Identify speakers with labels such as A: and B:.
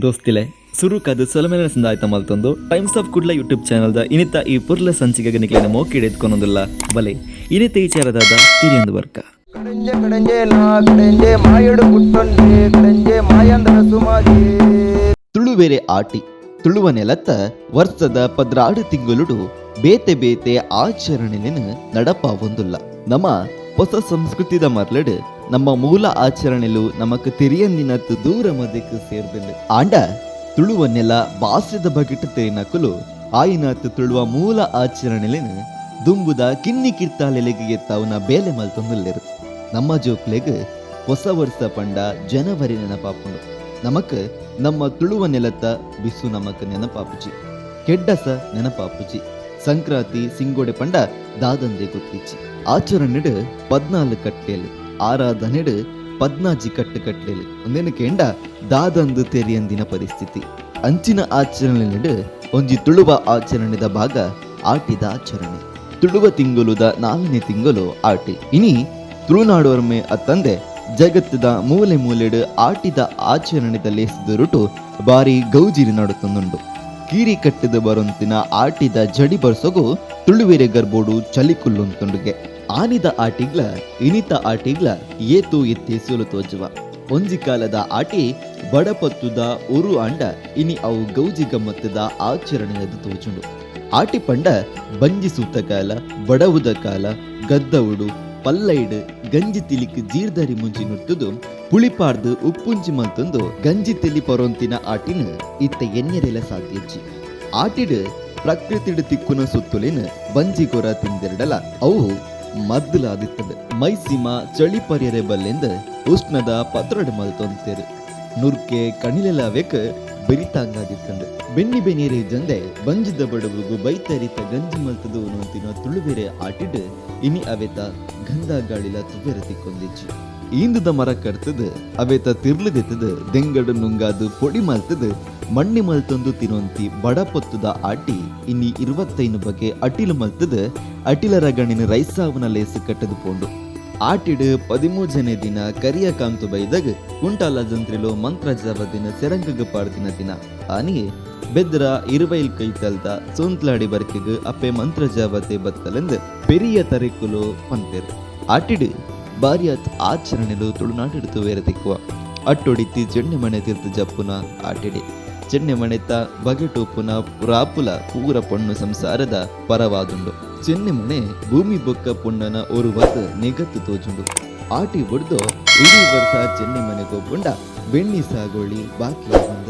A: ದೋಸ್ತಿಲೆ, ಸುರುಕಾದ್ ಸೊಲ್ಮೆಲೆನ್ ಸಂದಾಯ್ತ ಮಲ್ತೊಂದು times of Kudla YouTube ಚಾನಲ್ದ ಇನಿತ ಈ ಪೊರ್ಲ ಸಂಚಿಕೆಗ್ ನಿಕ್ಲೆನ ಮೋಕೆಡ್ ಎದ್ಕೊನೊಂದುಲ್ಲ. ಬಲೆ, ಇನಿತ ಇಚಾರದಾದ ತೆರಿಯೊಂದು ಬರ್ಕ.
B: ಕಡೆಂಜೆ ಕಡೆಂಜೆ ನಾ ಕಡೆಂಜೆ ಮಾಯಡು ಪುಟ್ಟೊಂಡೆ ಕಡೆಂಜೆ ಮಾಯಂದರ ಸುಮಾಜೆ.
C: ತುಳುವೆರೆ ಆಟಿ. ತುಳುವ ನೆಲತ್ತ ವರ್ಷದ 12 ತಿಂಗಳುಡು ಬೇತೆ ಬೇತೆ ಆಚರಣೆಲೆನ್ ನಡಪಾವೊಂದುಲ್ಲ. ನಮ ಪೊಸ ಸಂಸ್ಕೃತಿದ ಮರ್ಲಡ್ ನಮ್ಮ ಮೂಲ ಆಚರಣೆಲು ನಮಕ್ ತೆರಿಯಂದಿನತ್ ದೂರ ಮದೆಕ್ ಸೇರ್ದುಂಡು. ಆಂಡ ತುಳುವ ನೆಲ ಬಾಸೆದ ಬಗೆಟ್ ತೆರಿನಕುಲು ಆಯಿನಾತ್ ತುಳುವ ಮೂಲ ಆಚರಣೆಲೆನ್ ದುಂಬುದ ಕಿನ್ನಿ ಕಿರ್ತಾಲೆಲೆಗ್ ಎತ್ತಾವುನ ಬೇಲೆ ಮಲ್ತೊಂದುಲ್ಲೆರ್. ನಮ್ಮ ಜೋಕ್ಲೆಗ್ ಪೊಸ ವರ್ಷ ಪಂಡ ಜನವರಿ ನೆನಪಾಪುಂಡು. ನಮಕ್ ನಮ್ಮ ತುಳುವ ನೆಲತ್ತ ಬಿಸು ನಮಕ್ ನೆನಪಾಪುಜಿ, ಕೆಡ್ಡಸ ನೆನಪಾಪುಜಿ, ಸಂಕ್ರಾಂತಿ ಸಿಂಗೋಡೆ ಪಂಡ ದಾದಂದೆ ಗೊತ್ತಿಜ್ಜಿ. ಆಚರಣೆಡ್ 14 ಕಟ್ಲೆಲು, ಆರಾಧನೆಡ್ 16 ಕಟ್ಟು ಕಟ್ಲೆಲು. ಉಂದೆನ್ ಕೇಂಡ ದಾದಂದು ತೆರಿಯಂದಿನ ಪರಿಸ್ಥಿತಿ. ಅಂಚಿನ ಆಚರಣೆಲೆಡ್ ಒಂಜಿ ತುಳುವ ಆಚರಣೆದ ಭಾಗ ಆಟಿದ ಆಚರಣೆ. ತುಳುವ ತಿಂಗೊಲುದ ನಾಲ್ನೇ ತಿಂಗಳು ಆಟಿ. ಇನಿ ತುಳುನಾಡೊರ್ಮೆ ಅತ್ತಂದೆ ಜಗತ್ತದ ಮೂಲೆ ಮೂಲೆಡ್ ಆಟಿದ ಆಚರಣೆದ ಲೇಸ್ದೊರುಟು ಬಾರಿ ಗೌಜಿರಿ ನಡತೊಂದುಂಡು. ಕೀರಿ ಕಟ್ಟದ ಬರೊಂತಿನ ಆಟಿದ ಜಡಿ ಬರ್ಸೊಗು ತುಳುವೆರೆ ಗರ್ಬೋಡು ಚಲಿ ಕುಲ್ಲುಂತುಂಡುಗೆ. ಆನಿದ ಆಟಿಗ್ಲ ಇನಿತ ಆಟಿಗ್ಲ ಏತೋ ಎತ್ತೇಸುಲು ತೋಜುವ. ಒಂಜಿ ಕಾಲದ ಆಟಿ ಬಡಪತ್ತುದ ಒರು ಆಂಡ ಇನಿ ಅವು ಗೌಜಿ ಗಮ್ಮತ್ತದ ಆಚರಣೆಯದು ತೋಜುಂಡು. ಆಟಿ ಪಂಡ ಬಂಜಿ ಸೂತ ಕಾಲ, ಬಡವುದ ಕಾಲ. ಗದ್ದವುಡು ಪಲ್ಲೈಡ್ ಗಂಜಿ ತಿಲಿಕ್ ಜೀರ್ದರಿ ಮುಂಚಿ ನುರ್ತುದು ಪುಳಿಪಾರ್ದು ಉಪ್ಪುಂಚಿ ಮಲ್ತೊಂದು ಗಂಜಿ ತಿಲಿ ಪರೊಂತಿನ ಆಟಿನ ಇತ್ತೆ ಎನ್ನೆರೆಲ ಸಾಧ್ಯಜ್ಜಿ. ಆಟಿಡ್ ಪ್ರಕೃತಿಡ್ ತಿಕ್ಕುನ ಸುತ್ತುಲಿನ ಬಂಜಿ ಗೊರ ತಿಂದಿರಡಲ ಅವು ಮದ್ದುಲಾದಿತ್ತಂಡು. ಮೈಸೀಮ ಚಳಿ ಪರ್ಯರೆ ಬಲ್ಲೆಂದು ಉಷ್ಣದ ಪತ್ರೊಡೆ ಮಲ್ತೊಂತೆರ್. ನುರ್ಕೆ ಕಣಿಲೆಲಾವೆಕ್ ಬೆರಿತಾಂಗಾದಿತ್ತಂಡು. ಬೆನ್ನಿ ಬೆನೀರೆ ಜಂದೆ ಬಂಜಿದ ಬಡವುಗು ಬೈತರಿತ ಗಂಜಿ ಮಲ್ತದು ಉನೊಂತಿನ ತುಳುವೆರೆ ಆಟಿಡ್ ಇನಿ ಅವೆತ ಗಂಧ ಗಾಳಿಲ ತುವೆರೆ ತಿಕ್ಕೊಂದಿಜ್ಜಿ. ಈಂದುದ ಮರ ಕಡ್ತುದು ಅವೆತ ತಿರ್ಲು ದೆತ್ತುದು ದೆಂಗಡ್ ನುಂಗಾದ್ ಪೊಡಿ ಮಲ್ತುದು ಮಣ್ಣಿ ಮಲ್ತೊಂದು ತಿನೊಂತಿ ಬಡಪೊತ್ತುದ ಆಟಿ ಇನಿ 25 ಬಗೆ ಅಟಿಲು ಮಲ್ತುದು ಅಟಿಲ ರಗಣಿನ್ ರೈಸಾವುನ ಲೇಸ್ ಕಟ್ಟುದು ಪೋಂಡು. ಆಟಿಡ್ ಪದಿಮೂಜನೇ ದಿನ ಕರಿಯ ಕಾಂತು ಬೈದಗ್ ಕುಂಟಾಲ ಜಂತ್ರಿಲು ಮಂತ್ರ ಜವದಿನ ಸೆರಂಗಗ್ ಪಾಡ್ದಿನ ದಿನ. ಆನಿ ಬೆದ್ರ ಇರುವೈಲ್ ಕೈತಲ್ದ ಸೋಂತ್ಲಾಡಿ ಬರ್ಕೆಗ್ ಅಪ್ಪೆ ಮಂತ್ರ ಜಾವತೆ ಬತ್ತಲೆಂದ್ ಪೆರಿಯ ತರೆಕುಲು ಪನ್ಪೆರ್. ಆಟಿಡ್ ಬಾರ್ಯಾತ್ ಆಚರಣೆಲು ತುಳುನಾಡ್ ತೂವೆರೆ ತಿಕ್ಕುವ. ಅಟ್ಟೊಡಿತ್ತಿ ಚೆನ್ನೆ ಮಣೆ ತಿರ್ತ್ ಜಪ್ಪುನ ಆಟಿಡೆ. ಚೆನ್ನೆ ಮಣೆತ ಬಗೆಟ್ ಉಪ್ಪುನ ಪುರಾಪುಲ ಪೂರ ಪೊಣ್ಣು ಸಂಸಾರದ ಪರವಾದುಂಡು. ಚೆನ್ನೆ ಮಣೆ ಭೂಮಿ ಬೊಕ್ಕ ಪೊಣ್ಣನ ಒರುವಾದ್ ನೆಗತ್ ತೋಜುಂಡು. ಆಟಿ ಬುಡ್ದು ಇಡೀ ವರ್ಸ ಚೆನ್ನೆ ಮನೆ ಗೊಬ್ಬುಂಡ ಬೆನ್ನಿ ಸಾಗೋಳಿ ಬಾಕಿ ಆವಂದ್.